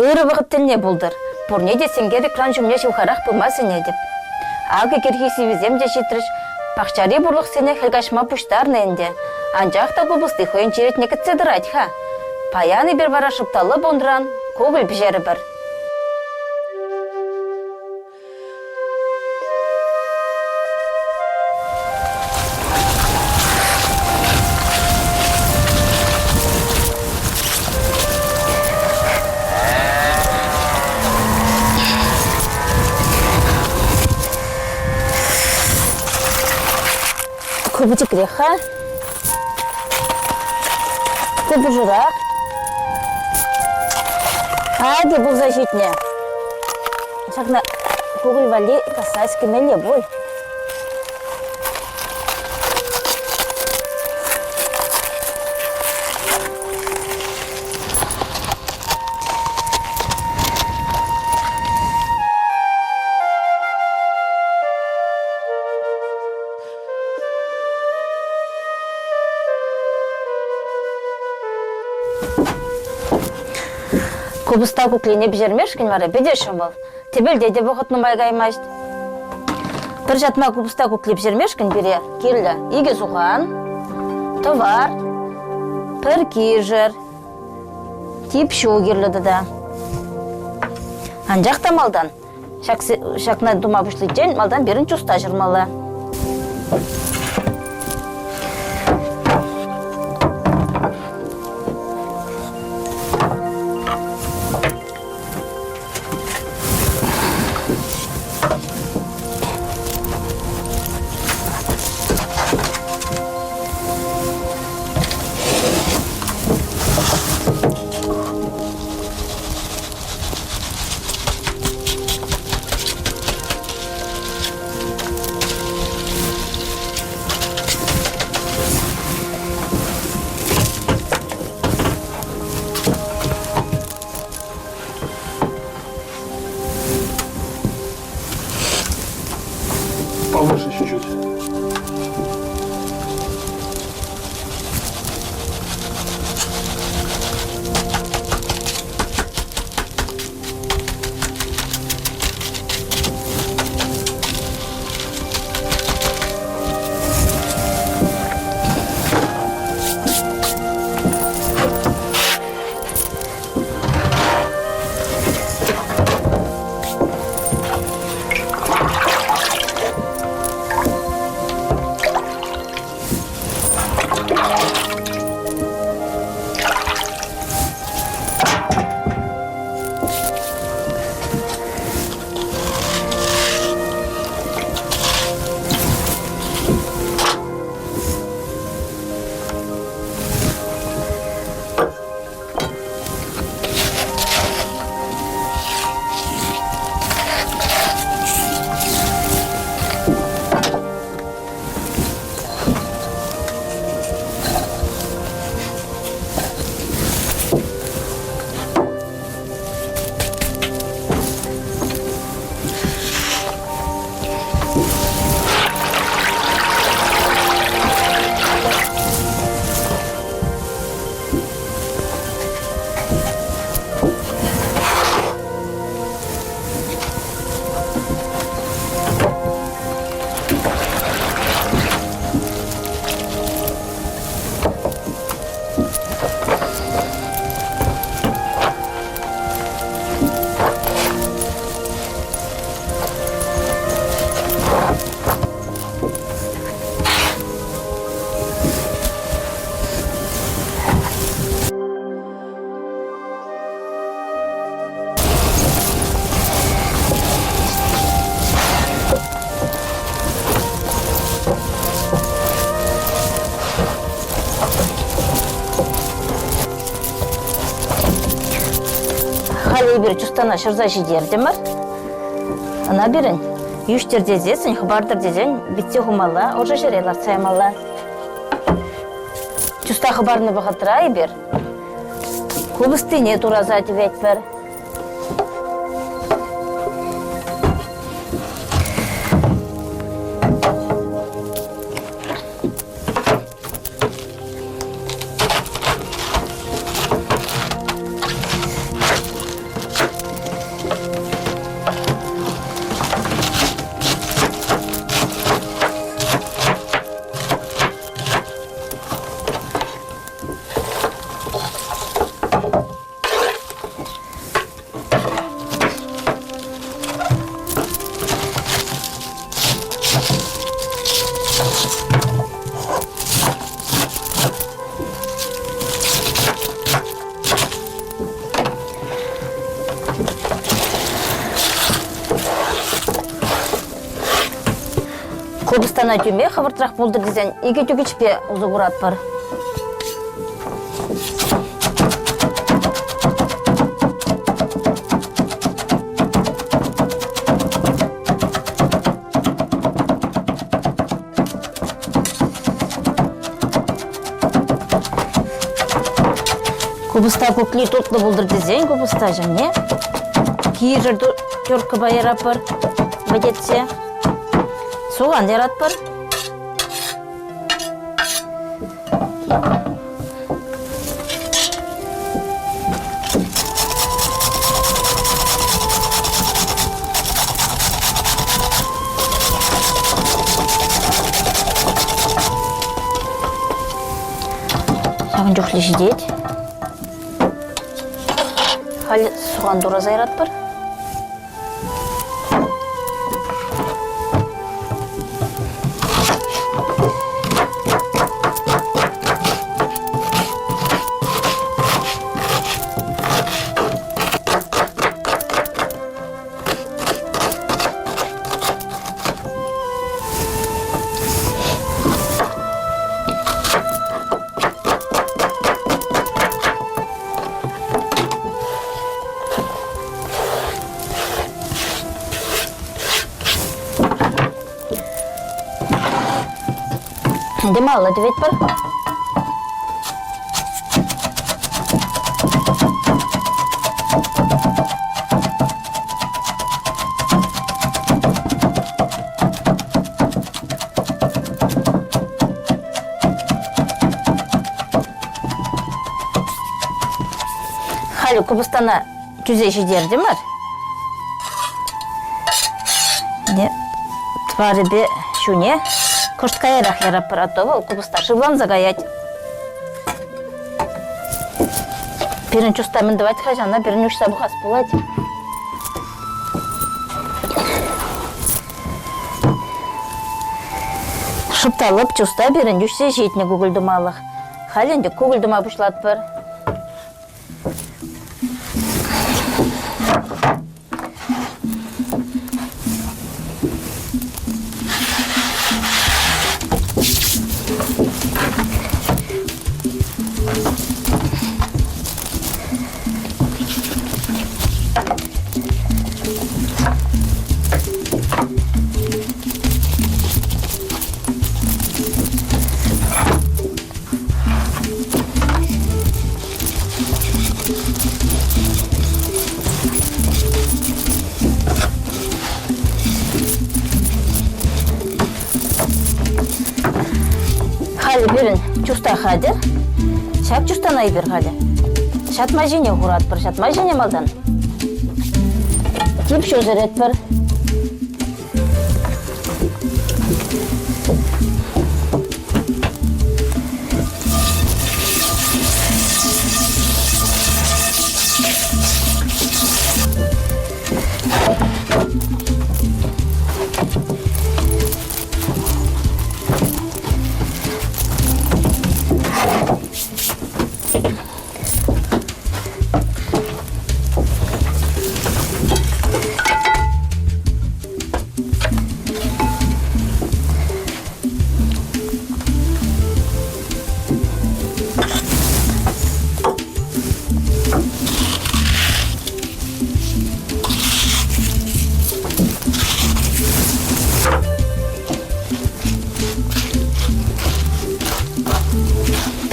Ырӑ вӑхӑт тӗлне пултӑр. Пурне те сенкер экран ҫумне ҫывхарах пыма сӗнетӗп. Акӑ кӗрхи сивӗсем те ҫитрӗҫ. Пахчари пурлӑхсене хӗл каҫма пуҫтарнӑ ӗнтӗ. Анчах та купӑсти хӑйӗн черетне кӗтсе тӑрать-ха. Паян эпир вара шӑп та лӑп унран кукӑль пӗҫерӗпӗр. Ку пӗчӗкрех-ха. Ку пушӑрах. Акӑ пулса ҫитнӗ. Ҫакна кукӑль валли касса кӗмелле пуль. Купӑста куклине пӗҫермешкӗн вара питӗ ҫӑмӑл. Тӗпелте те вӑхӑт нумай каймасть. Пӗр ҫатма купӑста кукли пӗҫермешкӗн пире кирлӗ икӗ сухан, тӑвар, пӗр кишӗр, тип ҫу кирлӗ тата. Анчах та малтан Ҫак, ҫакна тума пуҫличчен малтан пирӗн чуста ҫырмалла. Повыше чуть-чуть. Халӗ эпир чустана ҫӑрса ҫитертӗмӗр. Ӑна пирӗн йӳҫтер тесессӗн, хӑпартӑр тесен витсе хумалла, ӑшӑ ҫӗре лартса ямалла. Чуста хӑпарнӑ вӑхӑтра эпир купӑстине тураса тӗветпӗр. Купӑстана тӳме хӑвӑртрах пултӑр тесен икӗ тӳкӗчпе усӑ куратпӑр. Купӑста кукли тутлӑ пултӑр тесен купӑста ҫӑмне кишӗр теркӑпа яратпӑр вӗтетсе. Сухан яратпӑр. Ҫавӑн чухлӗ ҫитет. Халь сухан тураса яратпӑр. Ӗнтӗ малалла тӗветпӗр. Халӗ купӑстана тӳсе ҫитертӗмӗр. Тӑварӗпе ҫуне кӑшт каярах яратпӑр, а то вӑл купӑста шывланса каять. Пирӗн чуста мӗн тӑвать-ха ҫавна пирӗн уҫса пӑхас пулать. Шӑп та лӑп чуста пирӗн йӳҫсе ҫитнӗ кукӑль тумалӑх. Халь ӗнтӗ кукӑль тума пуҫлатпӑр. Халӗ пирӗн чуста хатӗр. Ҫак чустана эпир халӗ ҫатма ҫине хуратпӑр. Ҫатма ҫине малтан тип ҫу сӗретпӗр.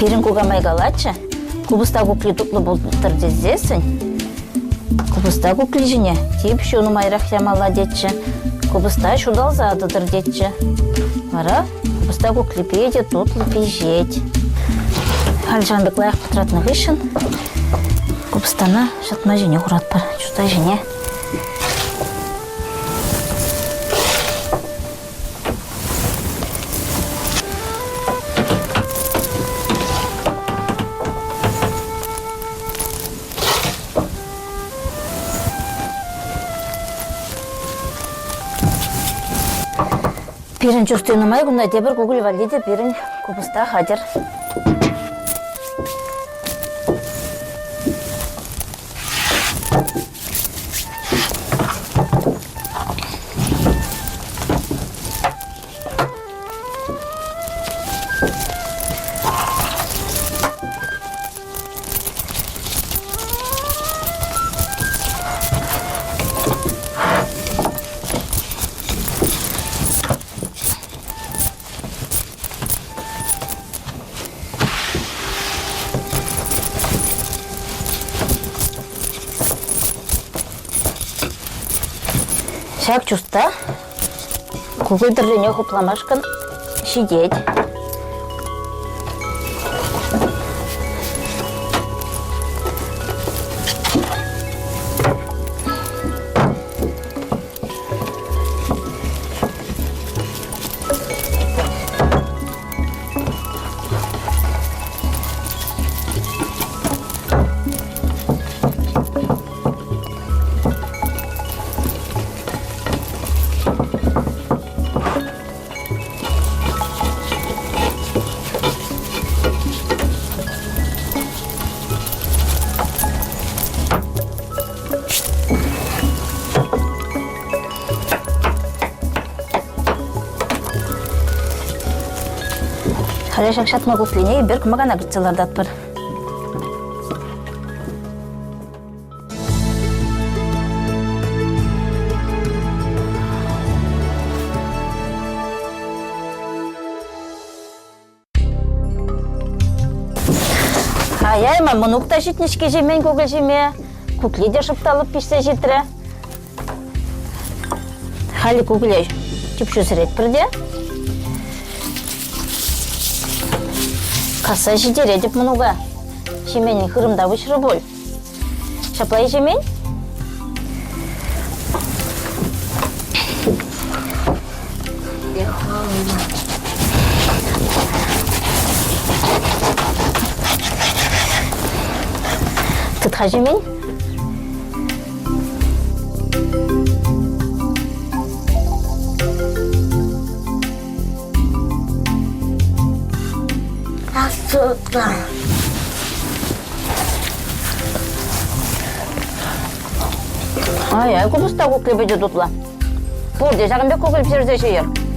Пирӗн кукамай калатчӗ, купӑста кукли тутлӑ пултӑр тесессӗн купӑста кукли ҫине тип ҫу нумайрах ямалла тетчӗ, купӑста ҫуталса тӑтӑр тетчӗ. Вара купӑста куклипе те тутлӑ пиҫет. Халь ҫавӑн пек лайӑх пӑтратнӑ хыҫҫӑн купӑстана ҫатма ҫине хуратпӑр, чуста ҫине. Пирӗн чусти нумай кунта тепӗр кукӑль валли те пирӗн купӑста хатӗр. Ҫак чуста кукӑль тӑррине хупламашкӑн ҫитет. Халӗ ҫак ҫатма куклине эпир кӑмакана кӗртсе лартатпӑр. Ай-ай, ман мӑнук та ҫитнӗ-ҫке ҫимен кукӑль ҫиме. Кукли те шӑп та лӑп пиҫсе ҫитрӗ. Халӗ кукӑле типшӳ сӗретпӗр те. Касса ҫитеретӗп мӑнука. Ҫеменӗн хырӑм та выҫрӗ пуль. Ҫапла-и, Ҫемен? Тыт-ха, Ҫемен. Астута. Ай-ай, купӑста кукли питӗ тутлӑ. Пурте ҫакӑн пек кукӑль пӗҫерсе ҫийӗр.